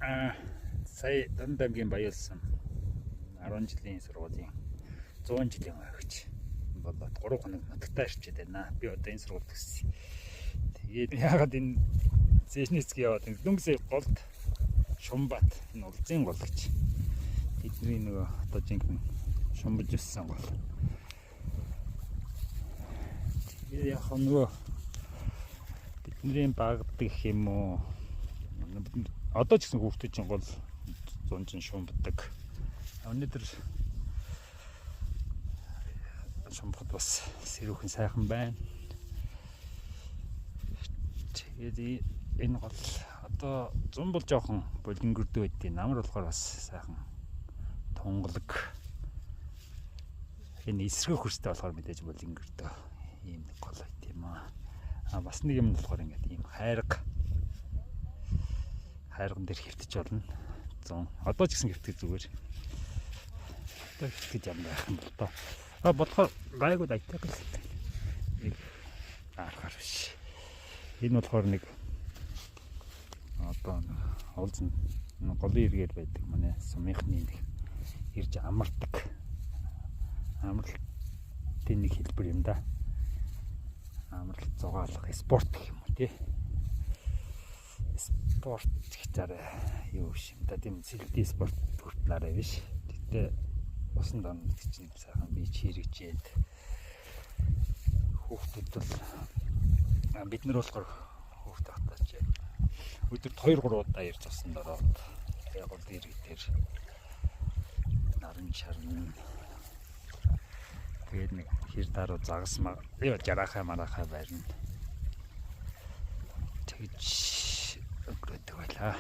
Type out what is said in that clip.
Сая Донд аймгийн Баяулсан 10 жилийн сургуулийн 100 жилийн огч болоод 3 хоног нутагтаа ирчээд байна. Би одоо энэ сургуульд төгссөн. Тэгээд яагаад энэ Зэшний хэсэг яваад энэ Дүнсээ голд Шумбат энэ улзын гол гэж. Тэдний нөгөө одоо жинхэнэ шумбаж өссөн гол. Тэгээд яг нөгөө бидний багдаг юм уу? Одоо ч гэсэн хүүхдүүд чинь гол зунжин шумбдаг. Өнөөдөр шумбахад бас сэрүүхэн сайхан байна. Тэгээд энэ гол одоо зун бол жоохон булингэрдүү байдیں۔ Намар болохоор бас сайхан тунгалаг. Энэ эсрэг хөрстэй болохоор мэдээж булингэрдүү ийм нэг гол байт юм аа. А бас нэг юм болохоор ингээд ийм хайрган дээр хэвтэж болно. 100. Одоо ч гэсэн хэвтэх зүгээр. Одоо хэвтэж юм байх юм бол тоо. А бодохоор гайгүй дайтаг л. Нэг арахаар биш. Энэ болохоор нэг одоо уулзсан голын эргээр байдаг манай сумынхны нэг ирж амардаг. Амралтын нэг хэлбэр юм да. Амралт зугаалга спорт гэх юм уу тий. Спорт гэх зарай юу биш юм да. Тийм сэлтийн спорт хүртэл арай биш. Тэгтээ усан дорно гэдэг чинь сайхан бие чирэгжээд хүүхдүүд бол бид нар болохоор хүүхд байхдаа чи өдөрт 2 3 удаа ирж усан дороод тэгээ гол ирэг дээр наран шарна. Тэгээд нэг хэр даруу загас юу жараахай марахай барина. Тэгж өнгөрөөдөг байлаа.